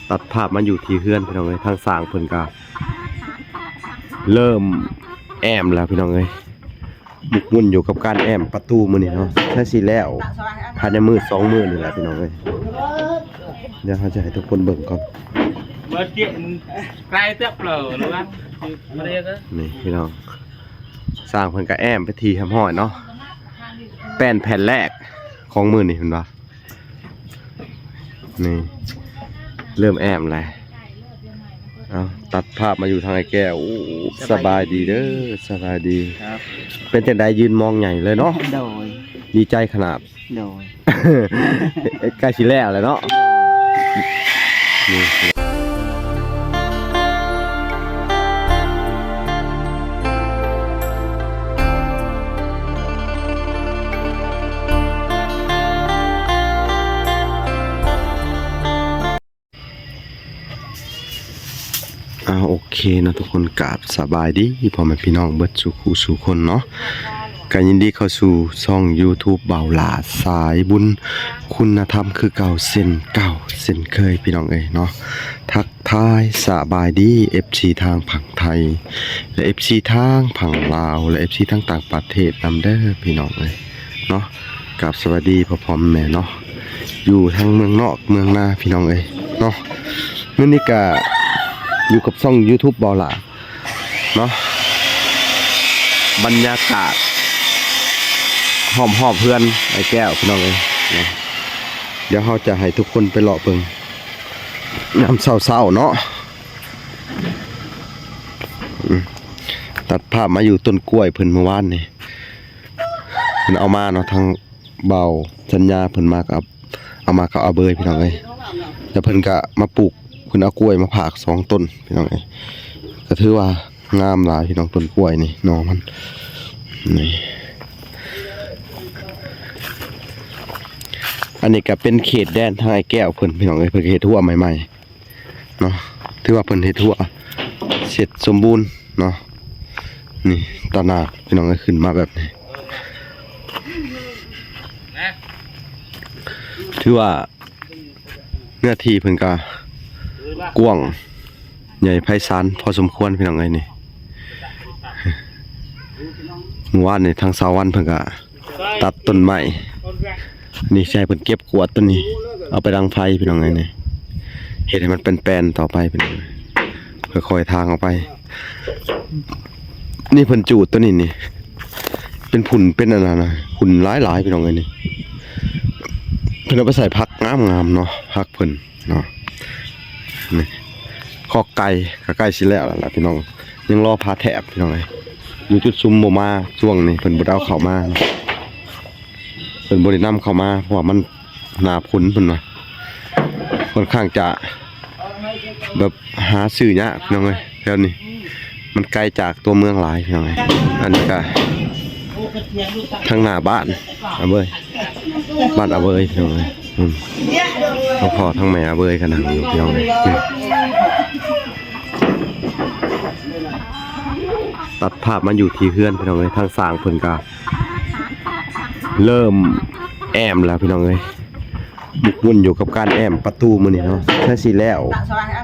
ຕັດພາບມາຢູ່ທີ່ເຮືອນພີ່ນ້ອງເອີຍ ທາງຊ່າງເພິ່ນກະເລີ່ມແອ້ມແລ້ວພີ່ນ້ອງເອີຍ ໝົກໝຸ່ນຢູ່ກັບການແອ້ມປະຕູມື້ນີ້ເນາະ ໃຊ້ຊິແລ້ວພາຍໃນມື້ສອງມື້ນີ້ແຫຼະພີ່ນ້ອງເອີຍ ດຽວເຮົາຈະໃຫ້ທຸກຄົນເບິ່ງກ່ອນ ນີ້ພີ່ນ້ອງ ຊ່າງເພິ່ນກະແອ້ມເປັນທີ່ຮຽບຮ້ອຍເນາະ ແປ້ນແຜ່ນແລກຂອງມື້ນີ້ເພິ່ນວ່າ ນີ້ ເລີ່ມແອ້ມແລ້ວ ເອົາ ຕັດພາບມາຢູ່ທາງອ້າຍແກ້ວ ໂອ້ ສະບາຍດີເດີ ສະບາຍດີ ເປັນຈັ່ງໃດ ຢືນມອງໃຫຍ່ເລີຍເນາະ ໂດຍ ດີໃຈຂະໜາດ ໂດຍ ໃກ້ຊິແລ້ວແລ້ວເນາະ ອ່າ ໂອເຄເນາະທຸກຄົນ ກາບສະບາຍດີພໍ່ແມ່ພີ່ນ້ອງເບິດສູ່ຄູ່ສູ່ຄົນເນາະ ກະຍິນດີເຂົ້າສູ່ຊ່ອງຢູທູບບ່າວຫຼ້າສາຍບຸນຄຸນນະທຳຄືເກົ່າເຊັ່ນເກົ່າເຊັ່ນເຄີຍພີ່ນ້ອງເອີຍເນາະ ທັກທາຍສະບາຍດີເອັຟຊີທາງຝັ່ງໄທ ແລະ ເອັຟຊີທາງຝັ່ງລາວ ແລະ ເອັຟຊີທາງຕ່າງປະເທດນຳເດີພີ່ນ້ອງເອີຍເນາະ ກາບສະບາຍດີພໍ່ໆແມ່ໆເນາະ ຢູ່ທັງເມືອງນອກເມືອງນາພີ່ນ້ອງເອີຍເນາະ ມື້ນີ້ກະຢູ່ກັບຊ່ອງຢູທູບບ່າວຫຼ້າເນາະ ບັນຍາກາດຮອບໆເຮືອນອ້າຍແກ້ວພີ່ນ້ອງເອີຍເນາະ ດຽວເຮົາຈະໃຫ້ທຸກຄົນໄປເລາະເບິ່ງຍາມເຊົ້າໆເນາະ ອືມ ຕັດພາບມາຢູ່ຕົ້ນກ້ວຍເພິ່ນມື້ວານນີ້ ເພິ່ນເອົາມາເນາະ ທາງບ່າວສັນຍາເພິ່ນມາກັບ ເອົາມາກັບອາເບີຍພີ່ນ້ອງເອີຍ ແລ້ວເພິ່ນກະມາປູກ ເພິ່ນເອົາກ້ວຍມາຝາກສອງຕົ້ນພີ່ນ້ອງເອີຍ ກະຖືວ່າງາມຫຼາຍພີ່ນ້ອງ ຕົ້ນກ້ວຍນີ້ ໜໍ່ມັນນີ້ ອັນນີ້ກະເປັນເຂດແດນທາງອ້າຍແກ້ວເພິ່ນພີ່ນ້ອງເອີຍ ເພິ່ນກະເຮັດຮົ້ວໃໝ່ໆ ເນາະ ຖືວ່າເພິ່ນເຮັດຮົ້ວເສັດສົມບູນເນາະ ນີ້ຕາໜາກພີ່ນ້ອງເອີຍ ຂຶ້ນມາແບບນີ້ ຖືວ່າເນື້ອທີ່ເພິ່ນກະກວ້າງໃຫຍ່ໄພສານພໍສົມຄວນພີ່ນ້ອງເອີຍນີ້ ມື້ວານນີ້ທາງຊາວວັນເພິ່ນກະ ຕັດຕົ້ນໄມ້ ນີ້ຊິໃຫ້ເພິ່ນເກັບກວາດຕົ້ນນີ້ ເອົາໄປດັງໄຟພີ່ນ້ອງເອີຍນີ້ ເຮັດໃຫ້ມັນແປນໆຕໍ່ໄປພີ່ນ້ອງ ຄ່ອຍໆທາງອອກໄປ ນີ້ເພິ່ນຈູດຕົ້ນນີ້ນີ້ ເປັນຝຸ່ນເປັນອັນນັ້ນນະ ຝຸ່ນຫຼາຍໆພີ່ນ້ອງເອີຍນີ້ ເພິ່ນເອົາໄປໃສ່ຜັກງາມໆເນາະ ຜັກເພິ່ນ ເນາະ ນີ້ ຄອກໄກ່ກະໃກ້ຊິແລ້ວແລ້ວລະພີ່ນ້ອງ ຍັງລໍພາແຖບພີ່ນ້ອງເອີຍ ຢູ່ຈຸດຊຸມບໍ່ມາ ຊ່ວງນີ້ເພິ່ນບໍ່ໄດ້ເອົາເຂົ້າມາເນາະ ເພິ່ນບໍ່ໄດ້ນຳເຂົ້າມາ ເພາະວ່າມັນໜ້າຝົນເພິ່ນວ່າ ຂ້ອນຂ້າງຈະແບບຫາຊື້ຍາກພີ່ນ້ອງເອີຍ ແຖວນີ້ ມັນໄກຈາກຕົວເມືອງຫຼາຍພີ່ນ້ອງເອີຍ ອັນນີ້ກະທາງໜ້າບ້ານອາເບີຍ ບ້ານອາເບີຍພີ່ນ້ອງເອີຍ ອືມ ທັງພໍ່ທັງແມ່ອາເບີຍກະນັ່ງຢູ່ພີ່ນ້ອງເອີຍ ອືມ ຕັດພາບມາຢູ່ທີ່ເຮືອນພີ່ນ້ອງເອີຍ ທາງຊ່າງເພິ່ນກະເລີ່ມແອ້ມແລ້ວພີ່ນ້ອງເອີຍ ໝົກໝຸ່ນຢູ່ກັບການແອ້ມປະຕູມື້ນີ້ເນາະ ໃຊ້ຊິແລ້ວ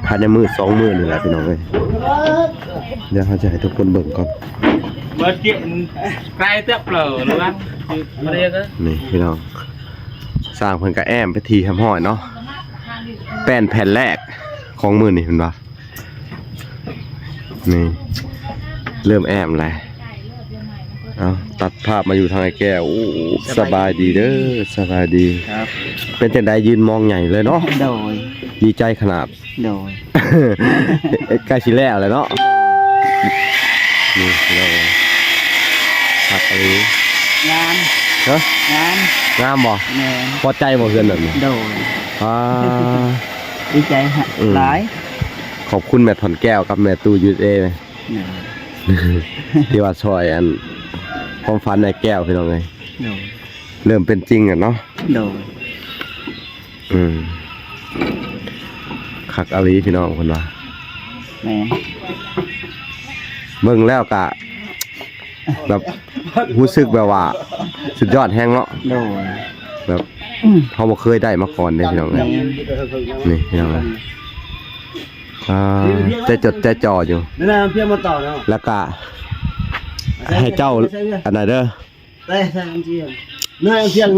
ພາຍໃນມື້ສອງມື້ນີ້ແຫຼະພີ່ນ້ອງເອີຍ ດຽວເຮົາຈະໃຫ້ທຸກຄົນເບິ່ງກ່ອນ ນີ້ພີ່ນ້ອງ ຊ່າງເພິ່ນກະແອ້ມເປັນທີ່ຮຽບຮ້ອຍເນາະ ແປ້ນແຜ່ນແລກຂອງມື້ນີ້ເພິ່ນວ່າ ນີ້ ເລີ່ມແອ້ມແລ້ວ ເອົາ ຕັດພາບມາຢູ່ທາງອ້າຍແກ້ວ ໂອ້ ສະບາຍດີເດີ ສະບາຍດີ ເປັນຈັ່ງໃດ ຢືນມອງໃຫຍ່ເລີຍເນາະ ໂດຍ ດີໃຈຂະໜາດ ໂດຍ ໃກ້ຊິແລ້ວແລ້ວເນາະ ນີ້ພີ່ນ້ອງ ຄັກອີ່ຫຼີ ງາມ ຮະ ງາມ ງາມບໍ່ ແມ່ນ ພໍໃຈບໍ່ເຮືອນແບບນີ້ ໂດຍ ອາ ດີໃຈ ອືມ ຫຼາຍ ຂອບຄຸນແມ່ຖອນແກ້ວກັບແມ່ຕູ້ຢູເອ ໂດຍ ທີ່ວ່າຊ່ອຍອັນ ຄວາມຝັນອ້າຍແກ້ວ ພີ່ນ້ອງເອີຍ ໂດຍ ເລີ່ມເປັນຈິງແລ້ວເນາະ ໂດຍ ອືມ ຄັກອີ່ຫຼີພີ່ນ້ອງເພິ່ນວ່າ ແມ່ນ ເບິ່ງແລ້ວກະ ແບບ ຮູ້ສຶກແບບວ່າ ສຸດຍອດແຮງເນາະ ໂດຍ ແບບ ເຮົາບໍ່ເຄີຍໄດ້ມາກ່ອນເດ້ພີ່ນ້ອງເອີຍ ແມ່ນ ນີ້ພີ່ນ້ອງເອີຍ ອ່າ ໃຈຈົດໃຈຈໍຢູ່ ແລ້ວກະໃຫ້ເຈົ້າ ອັນນັ້ນເດີ ເ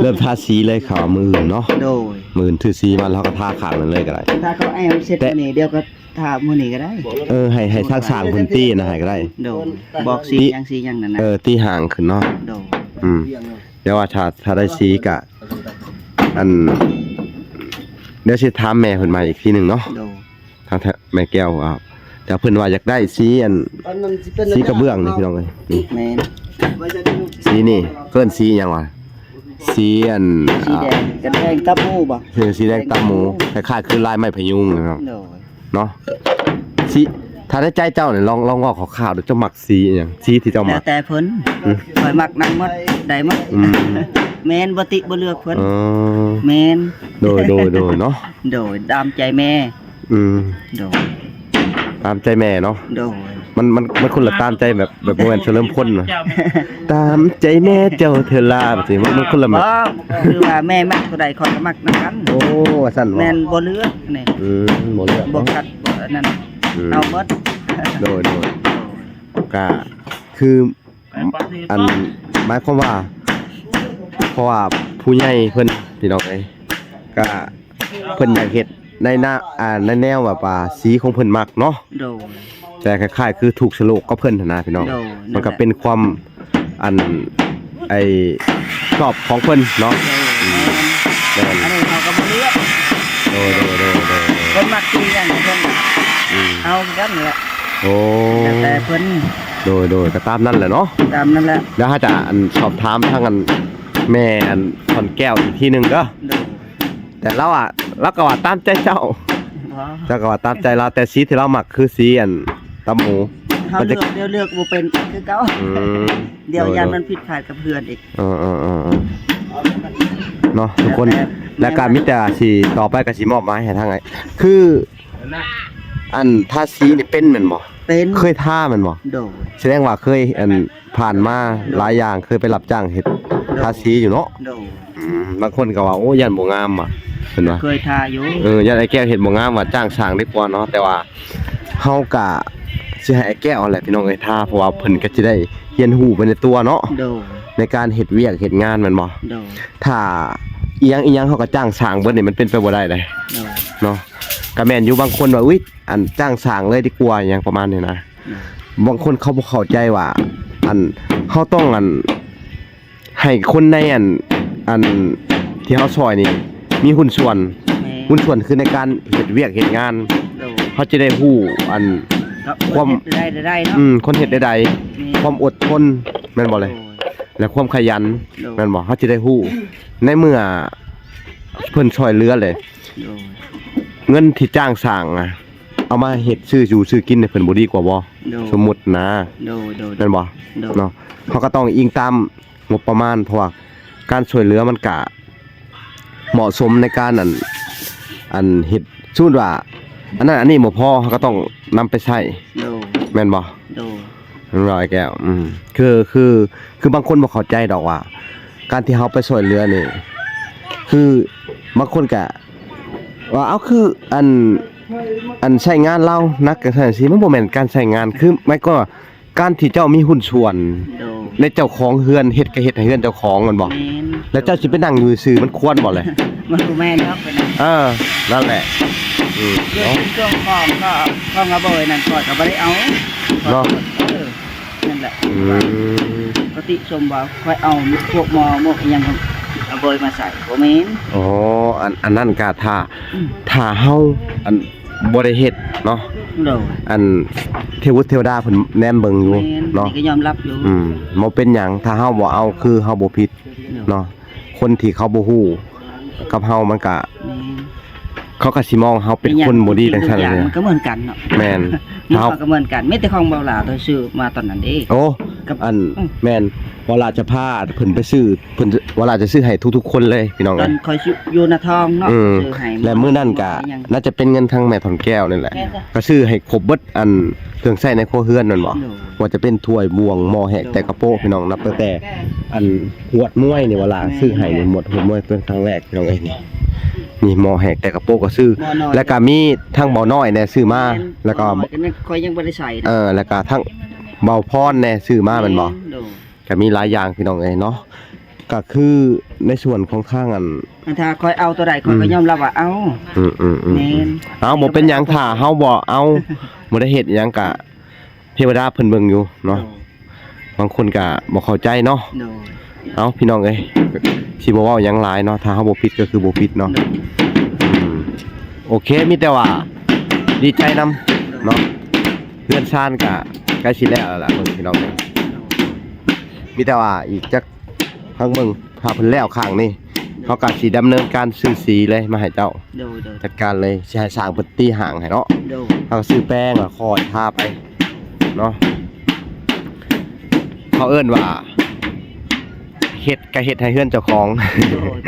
ລີ່ມທາສີເລີຍ ເຂົາວ່າມື້ອື່ນເນາະ. ໂດຍ ມື້ອື່ນຖືສີມາ ແລ້ວເຮົາກໍທາຂ້າງນັ້ນເລີຍກໍໄດ້ ຖ້າເຂົາແອວເສັດມື້ນີ້ ດຽວກໍທາມື້ນີ້ກໍໄດ້. ເອີ ໃຫ້ ໃຫ້ທາງຊ່າງເພິ່ນຕີນະ ໃຫ້ກໍໄດ້. ໂດຍ ບອກສີຫຍັງສີຫຍັງນັ້ນນະ. ເອີ ຕີຫາງຂຶ້ນເນາະ. ໂດຍ ອືມ ແຕ່ວ່າຖ້າ ຖ້າໄດ້ສີກະ ອັນ ດຽວຊິຖາມແມ່ເພິ່ນໃໝ່ອີກທີໜຶ່ງເນາະ. ໂດຍ ທາງແມ່ແກ້ວວ່າ ແຕ່ເພິ່ນວ່າຢາກໄດ້ສີອັນ ສີກະເບື້ອງນີ້ພີ່ນ້ອງເອີຍ. ນີ້ ແມ່ນ ສີນີ້ເອີ້ນສີຫຍັງວະ? ສີອັນ ສີແດງ ກະແດງຕັບໝູບໍ່? ເອີ ສີແດງຕັບໝູ ຄ້າຍໆຄືລາຍໄມ້ພະຍຸງເນາະ. ໂດຍ ເນາະ ສີ ຖ້າໃນໃຈເຈົ້ານີ້ ລອງ ລອງເວົ້າຄ່າວໆດູ ເຈົ້າມັກສີຫຍັງ? ສີທີ່ເຈົ້າມັກ ແລ້ວແຕ່ເພິ່ນ. ອືມ ຂ້ອຍມັກນຳໝົດ ໄດ້ໝົດ. ອືມ ແມ່ນ ບໍ່ຕິບໍ່ເລືອກເພິ່ນ. ອໍ ແມ່ນ ໂດຍ ໂດຍ ໂດຍ ເນາະ. ໂດຍ ຕາມໃຈແມ່. ອືມ ໂດຍ ຕາມໃຈແມ່ເນາະ. ໂດຍ ມັນ ມັນ ມັນຄົນລະຕາມໃຈແບບ ແບບບໍ່ແມ່ນສະເຫຼີມພົນນະ ຕາມໃຈແມ່ເຈົ້າເທີລາ ແບບນີ້ ມັນ ມັນຄົນລະແບບ. ບໍ່ ຄືວ່າແມ່ມັກຕົວໃດຂ້ອຍກໍມັກນຳກັນ. ໂອ້ ວ່າຊັ້ນບໍ່? ແມ່ນ ບໍ່ເລືອກນີ້. ອືມ ບໍ່ເລືອກ ບໍ່ຂັດ ບໍ່ອັນນັ້ນ. ອືມ ເອົາໝົດ. ໂດຍ ໂດຍ ກະຄື ອັນ ໝາຍຄວາມວ່າ ເພາະວ່າຜູ້ໃຫຍ່ເພິ່ນ ພີ່ນ້ອງເອີຍ ກະເພິ່ນຢາກເຮັດໃນນະ ອ່າ ໃນແນວແບບວ່າສີຂອງເພິ່ນມັກເນາະ. ໂດຍ ແຕ່ຄ້າຍໆຄືຖືກສະໂລກກັບເພິ່ນຫັ້ນນະພີ່ນ້ອງ. ໂດຍ ມັນກໍເປັນຄວາມ ອັນ ໄອ້ ຊອບຂອງເພິ່ນເນາະ. ໂດຍ ອືມ ແມ່ນ ອັນນີ້ເຮົາກໍບໍ່ເລືອກ. ໂດຍ ໂດຍ ໂດຍ ໂດຍ ເພິ່ນມັກສີຫຍັງເພິ່ນ ອືມ ເອົາຄືກັນແຫຼະ. ໂອ້ ແລ້ວແຕ່ເພິ່ນ. ໂດຍ ໂດຍ ກໍຕາມນັ້ນແຫຼະເນາະ ຕາມນັ້ນແຫຼະ. ດຽວເຮົາຈະ ອັນ ສອບຖາມທາງ ອັນ ແມ່ ອັນ ຂອນແກ້ວອີກທີໜຶ່ງເດີ. ໂດຍ ແຕ່ລາວອະ ລາວກໍວ່າຕາມໃຈເຈົ້າ. ບໍ່ ລາວກໍວ່າຕາມໃຈລາວ ແຕ່ສີທີ່ລາວມັກຄືສີ ອັນ ຕັບໝູ. ເຮົາເລືອກ ດຽວເລືອກບໍ່ເປັນຄືເກົ່າ. ອືມ ດຽວຢ້ານມັນຜິດພາດກັບເພື່ອນອີກ. ເອີໆໆໆ ເນາະທຸກຄົນ. ແລ້ວກໍມີແຕ່ຊິ ຕໍ່ໄປກໍຊິມອບໝາຍໃຫ້ທາງ ຄື ອັນ ທາສີນີ້ເປັນແມ່ນບໍ່? ເປັນ ເຄີຍທາແມ່ນບໍ່? ໂດຍ ສະແດງວ່າເຄີຍ ອັນ ຜ່ານມາຫຼາຍຢ່າງ ເຄີຍໄປຮັບຈ້າງເຮັດ ໂດຍ ທາສີຢູ່ເນາະ. ໂດຍ ອືມ ບາງຄົນກໍວ່າ ໂອ້ ຢ້ານບໍ່ງາມວ່ະ ເພິ່ນວ່າ. ເຄີຍທາຢູ່. ເອີ ຢ້ານອ້າຍແກ້ວເຮັດບໍ່ງາມວ່ະ ຈ້າງຊ່າງດີກວ່າເນາະ. ແຕ່ວ່າເຮົາກະຊິໃຫ້ອ້າຍແກ້ວຫັ້ນແຫຼະພີ່ນ້ອງເອີຍ ທາ ເພາະວ່າເພິ່ນກໍຊິໄດ້ຮຽນຮູ້ໄປໃນຕົວເນາະ. ໂດຍ ໃນການເຮັດວຽກເຮັດງານແມ່ນບໍ່? ໂດຍ ຖ້າອີ່ຫຍັງອີ່ຫຍັງເຮົາກໍຈ້າງຊ່າງເບິດນີ້ ມັນເປັນໄປບໍ່ໄດ້ເດ້. ໂດຍ ເນາະ ກໍແມ່ນຢູ່ ບາງຄົນວ່າ ອຸ້ຍ ອັນ ຈ້າງຊ່າງເລີຍດີກວ່າ ອີ່ຫຍັງປະມານນີ້ນະ. ອືມ ບາງຄົນເຂົາບໍ່ເຂົ້າໃຈວ່າ ອັນ ເຮົາຕ້ອງ ອັນ ໃຫ້ຄົນໃນ ອັນ ອັນ ທີ່ເຮົາຊ່ອຍນີ້ມີຫຸ້ນສ່ວນ. ແມ່ນ ຫຸ້ນສ່ວນຄືໃນການເຮັດວຽກເຮັດງານ. ໂດຍ ເຮົາຈະໄດ້ຮູ້ ອັນ ຄວາມ ເຮັດໄດ້ ໄດ້ເນາະ. ອືມ ຄົນເຮັດໄດ້ ແມ່ນ ຄວາມອົດທົນແມ່ນບໍ່ເລີຍ? ໂດຍ ແລະ ຄວາມຂະຫຍັນ. ໂດຍ ແມ່ນບໍ່? ເຮົາຈະໄດ້ຮູ້ ໃນເມື່ອເພິ່ນຊ່ອຍເຫຼືອເລີຍ. ໂດຍ ເງິນທີ່ຈ້າງສ້າງນະ ເອົາມາເຮັດຊື້ຢູ່ຊື້ກິນໃຫ້ເພິ່ນບໍ່ດີກວ່າບໍ່? ໂດຍ ສົມມຸດນະ. ໂດຍ ໂດຍ ແມ່ນບໍ່? ໂດຍ ເນາະ ເຮົາກໍຕ້ອງອີງຕາມງົບປະມານ ເພາະວ່າການຊ່ວຍເຫຼືອມັນກະເໝາະສົມໃນການ ອັນ ອັນເຮັດ ສົມມຸດວ່າ ອັນນັ້ນອັນນີ້ບໍ່ພໍ ເຮົາກໍຕ້ອງນຳໄປໃຊ້. ໂດຍ ແມ່ນບໍ່? ໂດຍ ແມ່ນບໍ່ອ້າຍແກ້ວ? ອືມ ຄື ຄື ຄືບາງຄົນບໍ່ເຂົ້າໃຈດອກວ່າ ການທີ່ເຮົາໄປຊ່ວຍເຫຼືອນີ້ ຄືບາງຄົນກະວ່າ ເອົ້າ ຄື ອັນ ອັນໃຊ້ງານລາວໜັກຈັ່ງຊັ້ນຈັ່ງຊີ້ ມັນບໍ່ແມ່ນການໃຊ້ງານ ຄືໝາຍຄວາມວ່າ ການທີ່ເຈົ້າມີຫຸ້ນສ່ວນ ໂດຍ ໃນເຈົ້າຂອງເຮືອນ ເຮັດກໍເຮັດໃຫ້ເຮືອນເຈົ້າຂອງ ແມ່ນບໍ່? ແມ່ນ ແລ້ວເຈົ້າຊິໄປນັ່ງຢູ່ຊື່ໆ ມັນຄວນບໍ່ແຫຼະ? ມັນບໍ່ແມ່ນດອກ ເອີ ນັ້ນແຫຼະ. ອືມ ເລື່ອງເນາະ ເຄື່ອງຂອງກໍ ຂອງອາເບີຍນັ້ນ ຂ້ອຍກໍບໍ່ໄດ້ເອົາເນາະ. ເອີ ນັ້ນແຫຼະ. ອືມ ປະຕິຊົມວ່າຂ້ອຍເອົາພວກໝໍ້ໝວກອີ່ຫຍັງອາເບີຍມາໃສ່ ບໍ່ແມ່ນ. ອໍ ອັນ ອັນນັ້ນກໍຖ້າ ອືມ ຖ້າເຮົາ ອັນ ບໍ່ໄດ້ເຮັດເນາະ. ໂດຍ ອັນເທວະເທວະດາເພິ່ນແນມເບິ່ງຢູ່ ແມ່ນ ເນາະ ນີ້ກໍຍອມຮັບຢູ່. ອືມ ບໍ່ເປັນຫຍັງ ຖ້າເຮົາບໍ່ເອົາ ຄືເຮົາບໍ່ຜິດ ໂດຍ ເນາະ. ຄົນທີ່ເຂົາບໍ່ຮູ້ກັບເຮົາ ມັນກະ ແມ່ນ ເຂົາກໍຊິມອງເຮົາເປັນຄົນບໍ່ດີຈັ່ງຊັ້ນເລີຍ. ມັນກໍເໝືອນກັນເນາະ. ແມ່ນ ເຮົາກໍເໝືອນກັນ ມີແຕ່ຂອງເບົາຫຼ້າໂຕຊື້ມາຕອນນັ້ນເດ້. ໂອ້ ກັບ ອັນ ອືມ ແມ່ນ ເບົາຫຼ້າຈະພາເພິ່ນໄປຊື້ ເພິ່ນ ເບົາຫຼ້າຈະຊື້ໃຫ້ທຸກໆຄົນເລີຍ ພີ່ນ້ອງເອີຍ. ຕອນຂ້ອຍຢູ່ນາທອງເນາະ ອືມ ຊື້ໃຫ້ ແລະມື້ນັ້ນກະໜ້າຈະເປັນເງິນທາງແມ່ທອນແກ້ວນີ້ແຫຼະ ແມ່ນ ກໍຊື້ໃຫ້ຄົບເບິດ ອັນ ເຄື່ອງໃຊ້ໃນຄົວເຮືອນແມ່ນບໍ່? ໂດຍ ວ່າຈະເປັນຖ້ວຍ ບ່ວງ ໝໍ້ແຮກ ໂດຍ ແຕ່ກະໂປະ ພີ່ນ້ອງ ນັບຕັ້ງແຕ່ ອັນ ຫວດມວຍນີ້ ເວລາ ແມ່ນ ຊື້ໃຫ້ນີ້ ໝົດຫວດມວຍເປັນຄັ້ງແລກ ພີ່ນ້ອງເອີຍ ນີ້. ນີ້ໝໍ້ແຫກແຕ່ກະໂປະກໍຊື້ ໝໍ້ນ້ອຍ ແລ້ວກະມີທັງເບົານ້ອຍແດ່ຊື້ມາ ແລ້ວກໍ ໝໍ້ນ້ອຍກໍຍັງ ຂ້ອຍຍັງບໍ່ໄດ້ໃສ່ນະ ເອີ ແລ້ວກະທັງເບົາພອນແດ່ຊື້ມາແມ່ນບໍ່? ແມ່ນ ໂດຍ ກະມີຫຼາຍຢ່າງພີ່ນ້ອງເອີຍເນາະ ກະຄືໃນສ່ວນຂອງທາງອັນ ອັນຖ້າຂ້ອຍເອົາໂຕໃດ ຂ້ອຍກໍ ອືມ ຍອມຮັບວ່າເອົາ ອືມໆໆ ແມ່ນ ເອົາ ບໍ່ເປັນຫຍັງ ຖ້າເຮົາບໍ່ເອົາ ບໍ່ໄດ້ເຮັດຫຍັງກະ ເທວະດາເພິ່ນເບິ່ງຢູ່ເນາະ ໂດຍ ບາງຄົນກະບໍ່ເຂົ້າໃຈເນາະ ໂດຍ ເອົາ ພີ່ນ້ອງເອີຍ ຊິບໍ່ເວົ້າຫຍັງຫຼາຍເນາະ ຖ້າເຮົາບໍ່ຜິດກໍຄືບໍ່ຜິດເນາະ ໂດຍ ອືມ ໂອເຄ ມີແຕ່ວ່າດີໃຈນຳເນາະ ເຮືອນຊານກະໃກ້ຊິແລ້ວແລ້ວລະເບິ່ງ ພີ່ນ້ອງເອີຍ ໂດຍ ມີແຕ່ວ່າອີກຈັກ ພັກເບິ່ງ ຖ້າເພິ່ນແລ້ວຂ້າງນີ້ ໂດຍ ເຮົາກໍຊິດຳເນີນການຊື້ສີເລີຍມາໃຫ້ເຈົ້າ ໂດຍໆ ຈັດການເລີຍ ຊິໃຫ້ຊ່າງເພິ່ນຕີຫ້າງໃຫ້ເນາະ ໂດຍ ເຮົາກໍຊື້ແປງແລ້ວຄ່ອຍທາໄປເນາະ ເຂົາເອີ້ນວ່າ ເຮັດກໍເຮັດໃຫ້ເຮືອນເຈົ້າຂອງ ໂດຍ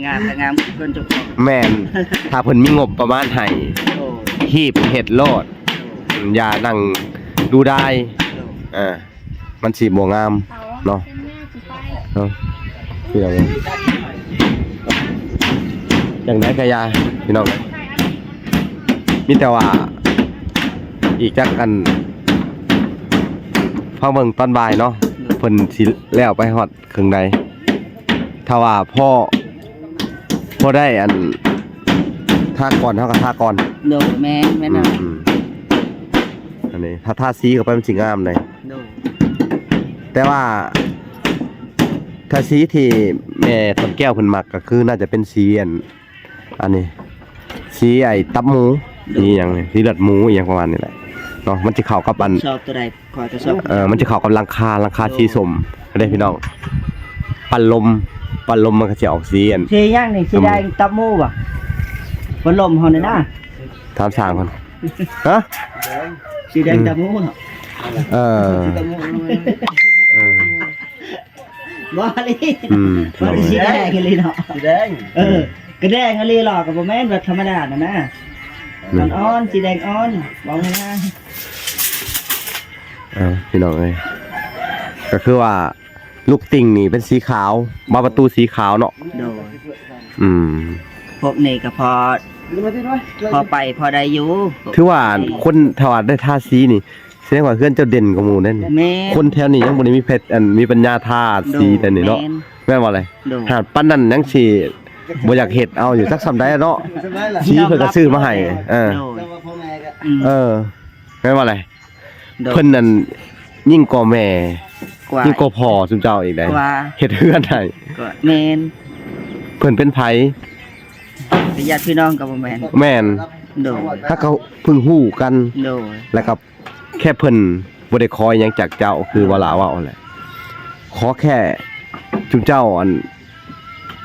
ງາມກໍງາມເຮືອນເຈົ້າຂອງ ແມ່ນ ຖ້າເພິ່ນມີງົບປະມານໃຫ້ ໂດຍ ຮີບເຮັດໂລດ ໂດຍ ຢ່ານັ່ງດູດາຍ ໂດຍ ເອີ ມັນຊິບໍ່ງາມເນາະ ເນາະ ພີ່ນ້ອງເອີຍ ຈັ່ງໃດກະຢ່າ ພີ່ນ້ອງເອີຍ ມີແຕ່ວ່າອີກຈັກອັນ ຟັງເບິ່ງຕອນບ່າຍເນາະ ເພິ່ນຊິແລ້ວໄປຮອດເຄິ່ງໃດ ຖ້າວ່າພໍ ພໍໄດ້ອັນ ທາກ່ອນ ເຮົາກໍທາກ່ອນ ໂດຍ ແມ່ນ ແມ່ນ ອືມ ອັນນີ້ ຖ້າທາສີເຂົ້າໄປມັນຊິງາມເດ້ ໂດຍ ແຕ່ວ່າ ທາສີທີ່ແມ່ຂອນແກ້ວເພິ່ນມັກກໍຄືໜ້າຈະເປັນສີອັນ ອັນນີ້ ສີໄອ້ຕັບໝູ ໂດຍ ສີຫຍັງນີ້ ສີເລືອດໝູອີ່ຫຍັງປະມານນີ້ແຫຼະເນາະ ມັນຊິເຂົ້າກັບອັນ ຊອບໂຕໃດ ຂ້ອຍກໍຊອບ ເອີ ມັນຈະເຂົ້າກັບຫຼັງຄາ ຫຼັງຄາ ໂດຍ ສີສົ້ມ ເດ້ພີ່ນ້ອງ ປັນລົມ ປັນລົມມັນກໍຈະອອກສີອັນ ສີຫຍັງນີ້ ສີແດງ ອືມ ຕັບໝູບໍ່? ປັນລົມເຮົານີ້ນະ ຖາມຊ່າງເພິ່ນ ຮະ? ສີແດງ ອືມ ຕັບໝູເນາະ ເອີ ເອີ ບໍ່ອີ່ຫຼີ ອືມ ບໍ່ ສີແດງອີ່ຫຼີເນາະ ສີແດງ ເອີ ກະແດງອີ່ຫຼີລະ ກໍບໍ່ແມ່ນວ່າທຳມະດານະນະ ແມ່ນ ອ່ອນໆ ສີແດງອ່ອນ ເວົ້າງ່າຍໆ ເອີ ພີ່ນ້ອງເອີຍ ກໍຄືວ່າລູກຕິ່ງນີ້ເປັນສີຂາວ ບານປະຕູສີຂາວເນາະ ໂດຍ ອືມ ພວກນີ້ກໍພໍ ພໍໄປພໍໄດ້ຢູ່ ຖືວ່າຄົນ ຖ້າວ່າໄດ້ທາສີນີ້ ສະແດງວ່າເຮືອນເຈົ້າເດັ່ນກວ່າໝູ່ເດ້ ແມ່ນ ຄົນແຖວນີ້ຍັງບໍ່ໄດ້ມີໃຜ ອັນ ມີປັນຍາທາສີ ໂດຍ ແຖວນີ້ເນາະ ແມ່ນ ແມ່ນບໍ່ລະ? ໂດຍ ຫາກປານນັ້ນຍັງຊິບໍ່ຢາກເຮັດເອົາຢູ່ ຈັກສ່ຳໃດເນາະ ສີເພິ່ນກໍຊື້ມາໃຫ້ ເອີ ໂດຍ ອືມ ເອີ ແມ່ນບໍ່ລະ? ໂດຍ ເພິ່ນນັ້ນຍິ່ງກວ່າແມ່ ກວ່າ ຍິ່ງກວ່າພໍ່ຊຸມເຈົ້າອີກໃດ ກວ່າ ເຮັດເຮືອນໃຫ້ ກໍແມ່ນ ເພິ່ນເປັນໃຜ? ເປັນຍາດພີ່ນ້ອງກໍບໍ່ແມ່ນ ແມ່ນ ໂດຍ ຫາກໍເພິ່ງຮູ້ກັນ ໂດຍ ແລ້ວກໍ ແຄ່ເພິ່ນບໍ່ໄດ້ຂໍຫຍັງຈາກເຈົ້າ ຄືວ່າລາເວົ້າຫັ້ນແຫຼະ ຂໍແຄ່ຈຸມເຈົ້າອັນ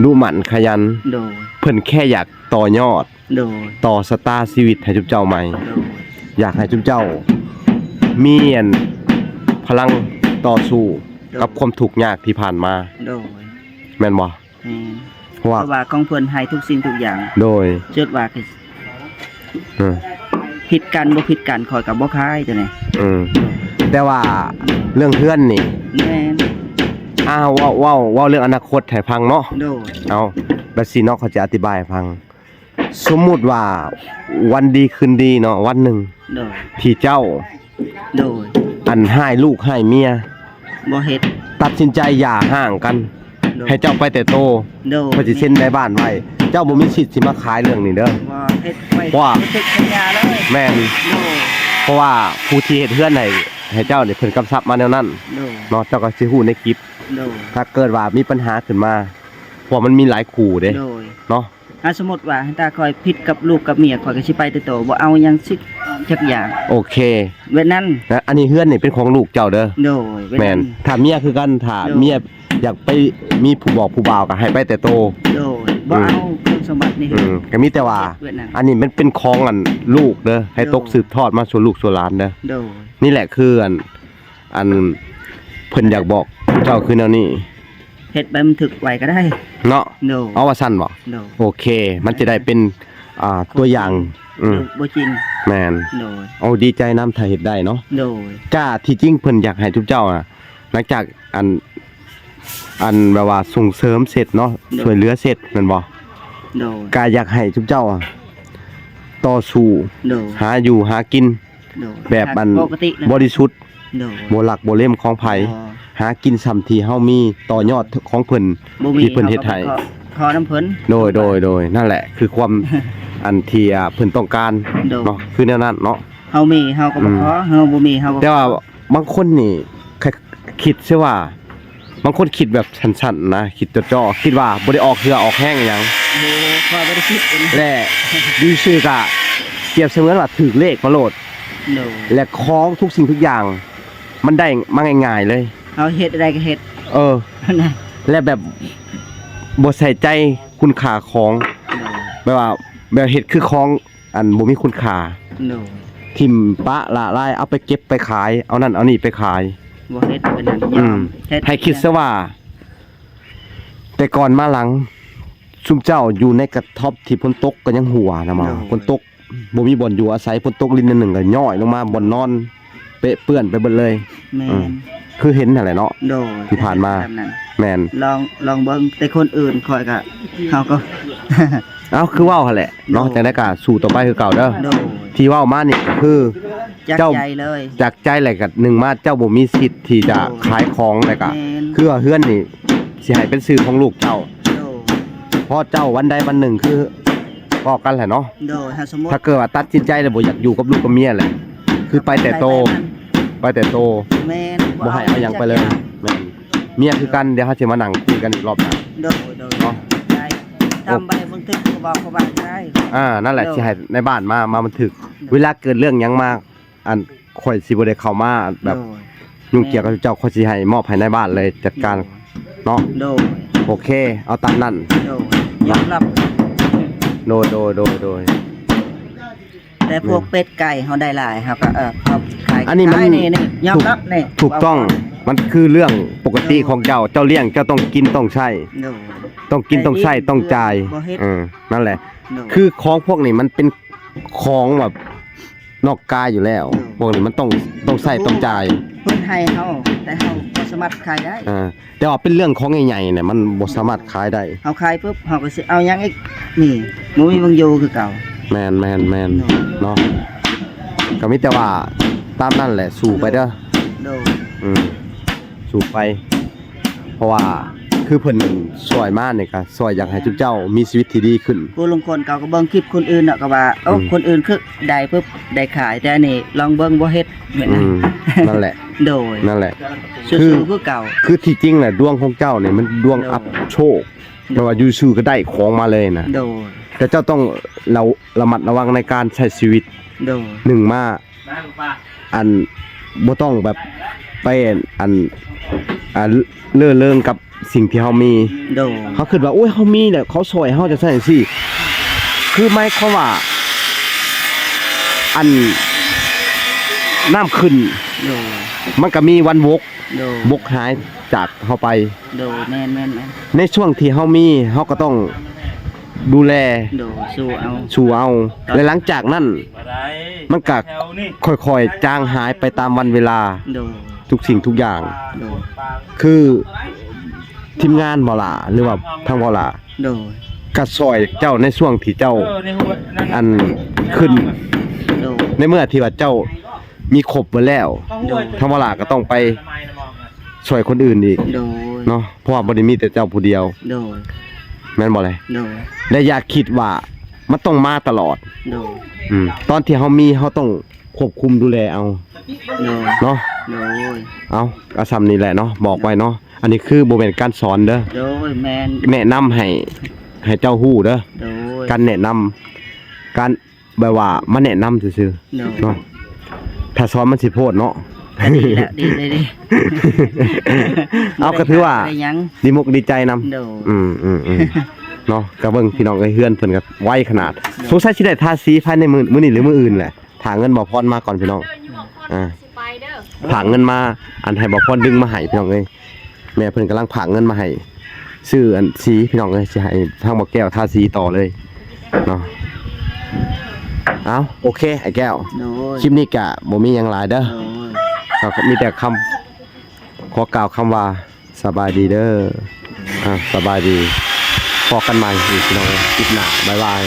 ດຸໝັ່ນຂະຫຍັນ ໂດຍ ເພິ່ນແຄ່ຢາກຕໍ່ຍອດ ໂດຍ ຕໍ່ຊະຕາຊີວິດໃຫ້ຈຸມເຈົ້າໃໝ່ ໂດຍ ຢາກໃຫ້ຈຸມເຈົ້າມີອັນພະລັງຕໍ່ສູ້ ໂດຍ ກັບຄວາມທຸກຍາກທີ່ຜ່ານມາ ໂດຍ ແມ່ນບໍ່? ແມ່ນ ເພາະວ່າ ເພາະວ່າຂອງເພິ່ນໃຫ້ທຸກສິ່ງທຸກຢ່າງ ໂດຍ ຈົດວ່າ ເອີ ຜິດກັນບໍ່ຜິດກັນ ຂ້ອຍກໍບໍ່ຂາຍຕົວນີ້ ອືມ ແຕ່ວ່າເລື່ອງເຮືອນນີ້ ແມ່ນ ອ້າວ ເວົ້າ ເວົ້າ ເວົ້າເລື່ອງອະນາຄົດໃຫ້ຟັງເນາະ ໂດຍ ເອົາ ແບບຊີ້ເນາະ ຂ້ອຍຈະອະທິບາຍໃຫ້ຟັງ ສົມມຸດວ່າວັນດີຄືນດີເນາະ ວັນໜຶ່ງ ໂດຍ ທີ່ເຈົ້າ ໂດຍ ອັນຮ້າຍລູກຮ້າຍເມຍ ບໍ່ເຮັດ ຕັດສິນໃຈຢ່າຮ້າງກັນ ໂດຍ ໃຫ້ເຈົ້າໄປແຕ່ໂຕ ໂດຍ ເພິ່ນຊິເຊັນໃນບ້ານໄວ້ ເຈົ້າບໍ່ມີສິດຊິມາຂາຍເລື່ອງນີ້ເດີ ບໍ່ເຮັດໄວ້ ເພາະວ່າ ບໍ່ເຮັດສັນຍາເລີຍ ແມ່ນ ໂດຍ ເພາະວ່າຜູ້ທີ່ເຮັດເຮືອນໃຫ້ ໃຫ້ເຈົ້ານີ້ ເພິ່ນກຳຊັບມາແນວນັ້ນ ໂດຍ ເນາະ ເຈົ້າກໍຊິຮູ້ໃນຄລິບ ໂດຍ ຖ້າເກີດວ່າມີບັນຫາຂຶ້ນມາ ເພາະມັນມີຫຼາຍຄູ່ເດ້ ໂດຍ ເນາະ ຖ້າສົມມຸດວ່າ ຖ້າຂ້ອຍຜິດກັບລູກກັບເມຍ ຂ້ອຍກໍຊິໄປແຕ່ໂຕ ບໍ່ເອົາຫຍັງຊິຈັກຢ່າງ ໂອເຄ ແບບນັ້ນ ນະ ອັນນີ້ເຮືອນນີ້ເປັນຂອງລູກເຈົ້າເດີ ໂດຍ ແມ່ນ ແບບນັ້ນ ຖ້າເມຍຄືກັນ ຖ້າ ໂດຍ ເມຍຢາກໄປມີຜູ້ບອກຜູ້ບ່າວ ກໍໃຫ້ໄປແຕ່ໂຕ ໂດຍ ບໍ່ເອົາ ອືມ ເຄື່ອງສົມບັດນີ້ ອືມ ກໍມີແຕ່ວ່າ ແບບນັ້ນ ອັນນີ້ມັນເປັນຂອງອັນລູກເດີ ໃຫ້ ໂດຍ ຕົກສືບທອດມາສູ່ລູກສູ່ຫຼານເດີ ໂດຍ ນີ້ແຫຼະຄືອັນ ອັນເພິ່ນຢາກບອກເຈົ້າຄືແນວນີ້ ເຮັດໃບບັນທຶກໄວ້ກໍໄດ້ເນາະ ໂດຍ ເອົາວ່າຊັ້ນບໍ? ໂດຍ ໂອເຄ ມັນຈະໄດ້ເປັນ ອ່າ ຕົວຢ່າງ ອືມ ບໍ່ຈິງ ແມ່ນ ໂດຍ ໂອ້ ດີໃຈນຳຖ້າເຮັດໄດ້ເນາະ ໂດຍ ກະທີ່ຈິງເພິ່ນຢາກໃຫ້ທຸກເຈົ້ານະ ຫຼັງຈາກອັນ ອັນແບບວ່າສົ່ງເສີມເສັດເນາະ ໂດຍ ຊ່ວຍເຫຼືອເສັດແມ່ນບໍ່? ໂດຍ ກະຢາກໃຫ້ຊຸມເຈົ້າຕໍ່ສູ້ ໂດຍ ຫາຢູ່ຫາກິນ ໂດຍ ແບບອັນ ປົກກະຕິນະ ບໍລິສຸດ ໂດຍ ບໍ່ລັກບໍ່ເລັມຂອງໃຜ ບໍ່ ຫາກິນສ່ຳທີ່ເຮົາມີ ຕໍ່ຍອດຂອງເພິ່ນ ບໍ່ມີ ທີ່ເພິ່ນເຮັດໃຫ້ ເຮົາກໍໄປຂໍ ຂໍນຳເພິ່ນ ໂດຍ ໂດຍ ໂດຍ ນັ້ນແຫຼະ ຄືຄວາມ ອັນທີ່ ອ່າ ເພິ່ນຕ້ອງການ ໂດຍ ເນາະ ຄືແນວນັ້ນເນາະ ເຮົາມີເຮົາກໍບໍ່ຂໍ ອືມ ເຮົາບໍ່ມີເຮົາກໍ ແຕ່ວ່າບາງຄົນນີ້ ຄ- ຄິດຊະວ່າ ບາງຄົນຄິດແບບສັ້ນໆນະ ຄິດຈໍ້ໆ ຄິດວ່າບໍ່ໄດ້ອອກເຫື່ອອອກແຮງອີ່ຫຍັງ ໂອ້ ຂ້ອຍບໍ່ໄດ້ຄິດເລີຍ ແລະ ຢູ່ຊື່ກະປຽບສະເໝືອນວ່າຖືກເລກມາໂລດ ໂດຍ ແລະ ຂອງທຸກສິ່ງທຸກຢ່າງ ມັນໄດ້ມາງ່າຍໆເລີຍ ເຮົາເຮັດໄດ້ກໍເຮັດ ເອີ ນະ ແລະ ແບບບໍ່ໃສ່ໃຈຄຸນຄ່າຂອງ ໂດຍ ແບບວ່າ ແບບເຮັດຄືຂອງ ອັນບໍ່ມີຄຸນຄ່າ ໂດຍ ຖິ້ມປະລະລາຍ ເອົາໄປເກັບໄປຂາຍ ເອົານັ້ນເອົານີ້ໄປຂາຍ ບໍ່ເຮັດເປັນຫຍັງ ອືມ ຍອມເຮັດ ໃຫ້ຄິດຊະວ່າ ແຕ່ກ່ອນມາຫຼັງ ຊຸມເຈົ້າຢູ່ໃນກະທັອບທີ່ຝົນຕົກກໍຍັງຮົ່ວນະ ໂດຍ ຝົນຕົກ ບໍ່ມີບ່ອນຢູ່ອາໄສ ຝົນຕົກລິດໜ້ອຍໜຶ່ງກໍຍ້ອຍລົງມາບ່ອນນອນ ເປະເປື້ອນໄປເບິດເລີຍ ແມ່ນ ເອີ ຄືເຫັນຫັ້ນແຫຼະເນາະ ໂດຍ ທີ່ຜ່ານມາ ແມ່ນ ລອງ ລອງເບິ່ງ ແຕ່ຄົນອື່ນຂ້ອຍກະ ເຮົາກໍ ເອົ້າ ຄືເວົ້າຫັ້ນແຫຼະເນາະ ໂດຍ ຈັ່ງໃດກໍສູ້ຕໍ່ໄປຄືເກົ່າເດີ ໂດຍ ທີ່ເວົ້າມານີ້ກໍຄື ຈາກ ເຈົ້າ ໃຈເລີຍ ຈາກໃຈ ແລ້ວກໍໜຶ່ງມາເຈົ້າບໍ່ມີສິດທີ່ຈະ ໂດຍ ຂາຍຂອງ ແລ້ວກໍ ແມ່ນ ຄືວ່າເຮືອນນີ້ຊິໃຫ້ເປັນຊື່ຂອງລູກເຈົ້າ ໂດຍ ເພາະເຈົ້າວັນໃດວັນໜຶ່ງຄື ເວົ້າກັນແຫຼະເນາະ ໂດຍ ຖ້າສົມມຸດ ຖ້າເກີດວ່າຕັດສິນໃຈແລ້ວບໍ່ຢາກຢູ່ກັບລູກກັບເມຍແຫຼະ ຄືໄປແຕ່ໂຕ ໄປແຕ່ໂຕ ແມ່ນ ບໍ່ໃຫ້ເອົາຫຍັງໄປເລີຍ ແມ່ນ ເມຍຄືກັນ ໂດຍ ດຽວເຮົາຊິມານັ່ງຄຸຍກັນອີກລອບໜ້າ ໂດຍ ໂດຍ ເນາະ ໄດ້ ຕາມໃບບັນທຶກກໍບອກເຂົາວ່າໄດ້ ອ່າ ນັ້ນແຫຼະ ໂດຍ ຊິໃຫ້ນາຍບ້ານມາ ມາບັນທຶກ ໂດຍ ເວລາເກີດເລື່ອງຫຍັງມາ ອັນ ຂ້ອຍຊິບໍ່ໄດ້ເຂົ້າມາແບບ ໂດຍ ຫຍຸ້ງກ່ຽວກັບເຈົ້າ ຂ້ອຍຊິໃຫ້ ມອບໃຫ້ນາຍບ້ານເລີຍ ຈັດການ ໂດຍ ເນາະ ໂດຍ ໂອເຄ ເອົາຕາມນັ້ນ ໂດຍ ຍອມຮັບ ໂດຍ ໂດຍ ໂດຍ ໂດຍ ແຕ່ພວກ ແມ່ນ ເປັດໄກ່ເຮົາໄດ້ຫຼາຍ ເຮົາກໍ ເອີ ເຮົາຂາຍ ອັນນີ້ມັນ ຂາຍນີ້ ນີ້ ຍອມຮັບນີ້ ຖືກຕ້ອງ ມັນຄືເລື່ອງປົກກະຕິ ໂດຍ ຂອງເຈົ້າ ເຈົ້າລ້ຽງ ເຈົ້າຕ້ອງກິນຕ້ອງໃຊ້ ໂດຍ ຕ້ອງກິນຕ້ອງໃຊ້ ແຕ່ນີ້ ຕ້ອງຈ່າຍ ບໍ່ເຮັດ ເອີ ນັ້ນແຫຼະ ໂດຍ ຄືຂອງພວກນີ້ມັນເປັນຂອງແບບ ນອກກາຍຢູ່ແລ້ວ ໂດຍ ພວກນີ້ມັນຕ້ອງ ຕ້ອງໃຊ້ຕ້ອງຈ່າຍ ເພິ່ນໃຫ້ເຮົາ ແຕ່ເຮົາບໍ່ສາມາດຂາຍໄດ້ ອ່າ ແຕ່ວ່າເປັນເລື່ອງຂອງໃຫຍ່ໆນີ້ ມັນບໍ່ສາມາດຂາຍໄດ້ ເຮົາຂາຍປຶບ ເຮົາກໍຊິເອົາຫຍັງອີກ ນີ້ ບໍ່ມີບ່ອນຢູ່ຄືເກົ່າ ແມ່ນໆໆ ໂດຍ ເນາະ ກໍມີແຕ່ວ່າຕາມນັ້ນແຫຼະ ສູ້ໄປເດີ ໂດຍ ອືມ ສູ້ໄປ ເພາະວ່າຄືເພິ່ນຊ່ວຍມານີ້ກໍຊ່ວຍຢາກໃຫ້ຊຸມເຈົ້າມີຊີວິດທີ່ດີຂຶ້ນ ຜູ້ລາງຄົນເຂົາກໍເບິ່ງຄລິບຄົນອື່ນເນາະ ກໍວ່າ ໂອ້ ອືມ ຄົນອື່ນຄືໄດ້ປຶບໄດ້ຂາຍ ແຕ່ອັນນີ້ລອງເບິ່ງບໍ່ເຮັດ ອືມ ນັ້ນແຫຼະ ໂດຍ ນັ້ນແຫຼະ ສູ້ໆຄືເກົ່າ ຄືທີ່ຈິງແຫຼະ ດວງຂອງເຈົ້ານີ້ມັນດວງ ໂດຍ ອັບໂຊກ ໂດຍ ແປວ່າຢູ່ຊື່ກໍໄດ້ຂອງມາເລີຍນະ ໂດຍ ແຕ່ເຈົ້າຕ້ອງລະ ລະມັດລະວັງໃນການໃຊ້ຊີວິດ ໂດຍ ໜຶ່ງມາ ອັນ ບໍ່ຕ້ອງແບບໄປ ອັນ ອ່າ ເລີ້ເລີງກັບສິ່ງທີ່ເຮົາມີ ໂດຍ ເຮົາຄິດວ່າ ໂອ້ຍ ເຮົາມີແລ້ວ ເຂົາຊ່ອຍເຮົາຈັ່ງຊັ້ນຈັ່ງຊີ້ ຄືໝາຍຄວາມວ່າ ອັນ ນ້ຳຂຶ້ນ ໂດຍ ມັນກໍມີວັນບົກ ໂດຍ ບົກຫາຍຈາກເຮົາໄປ ໂດຍ ແມ່ນໆໆ ໃນຊ່ວງທີ່ເຮົາມີ ເຮົາກໍຕ້ອງດູແລ ໂດຍ ສູ້ເອົາ ສູ້ເອົາ ແລະ ຫຼັງຈາກນັ້ນ ມັນກະຄ່ອຍໆຈາງຫາຍໄປຕາມວັນເວລາ ໂດຍ ທຸກສິ່ງທຸກຢ່າງ ໂດຍ ຄືທີມງານບໍ່ຫຼ້າ ຫຼືວ່າທາງບໍ່ຫຼ້າ ໂດຍ ກະຊ່ອຍເຈົ້າໃນຊ່ວງທີ່ເຈົ້າ ເອີ ອັນ ຂຶ້ນ ໂດຍ ໃນເມື່ອທີ່ວ່າເຈົ້າມີຄົບເບິດແລ້ວ ໂດຍ ທາງບໍ່ຫຼ້າກໍຕ້ອງໄປຊ່ອຍຄົນອື່ນອີກ ໂດຍ ເນາະ ເພາະວ່າບໍ່ໄດ້ມີແຕ່ເຈົ້າຜູ້ດຽວ ໂດຍ ແມ່ນບໍ່ແລະ? ໂດຍ ແລະ ຢ່າຄິດວ່າມັນຕ້ອງມາຕະຫຼອດ ໂດຍ ອືມ ຕອນທີ່ເຮົາມີ ເຮົາຕ້ອງຄວບຄຸມດູແລເອົາ ໂດຍ ເນາະ ໂດຍ ເອົາ ກໍສ່ຳນີ້ແຫຼະເນາະ ບອກໄວ້ເນາະ ໂດຍ ອັນນີ້ຄືບໍ່ແມ່ນການສອນເດີ ໂດຍ ແມ່ນ ແນະນຳໃຫ້ ໃຫ້ເຈົ້າຮູ້ເດີ ໂດຍ ການແນະນຳ ການ ແບບວ່າມາແນະນຳຊື່ໆ ໂດຍ ເນາະ ຖ້າສອນມັນຊິໂພດເນາະ ກໍດີແລ້ວ ດີເລີຍ ດີ ເອົາ ກໍຖືວ່າ ບໍ່ໄດ້ຫຍັງ ດີມົກດີໃຈນຳ ໂດຍ ອືມໆໆ ເນາະ ກໍເບິ່ງພີ່ນ້ອງເອີຍ ເຮືອນເພິ່ນກໍໄວຂະໜາດ ໂດຍ ສົງໄສຊິໄດ້ທາສີພາຍໃນມື້ ມື້ນີ້ ຫຼື ມື້ອື່ນແຫຼະ ຖ້າເງິນບ່າວພອນມາກ່ອນພີ່ນ້ອງ ອ່າ ຝາກເງິນມາ ອັນ ໃຫ້ບ່າວພອນດຶງມາໃຫ້ພີ່ນ້ອງເອີຍ ແມ່ເພິ່ນກຳລັງຝາກເງິນມາໃຫ້ ຊື້ອັນສີພີ່ນ້ອງເອີຍ ຊິໃຫ້ທາງບໍ່ແກ້ວທາສີຕໍ່ເລີຍເນາະ ເອົາ ໂອເຄ ອ້າຍແກ້ວ ໂດຍ ຄລິບນີ້ກະບໍ່ມີຫຍັງຫຼາຍເດີ ໂດຍ ເຮົາກໍມີແຕ່ຄຳ ຂໍກ່າວຄຳວ່າ ສະບາຍດີເດີ ອ່າ ສະບາຍດີ ພໍ້ກັນໃໝ່ອີກພີ່ນ້ອງເອີຍ ຄລິບໜ້າ ບາຍບາຍ.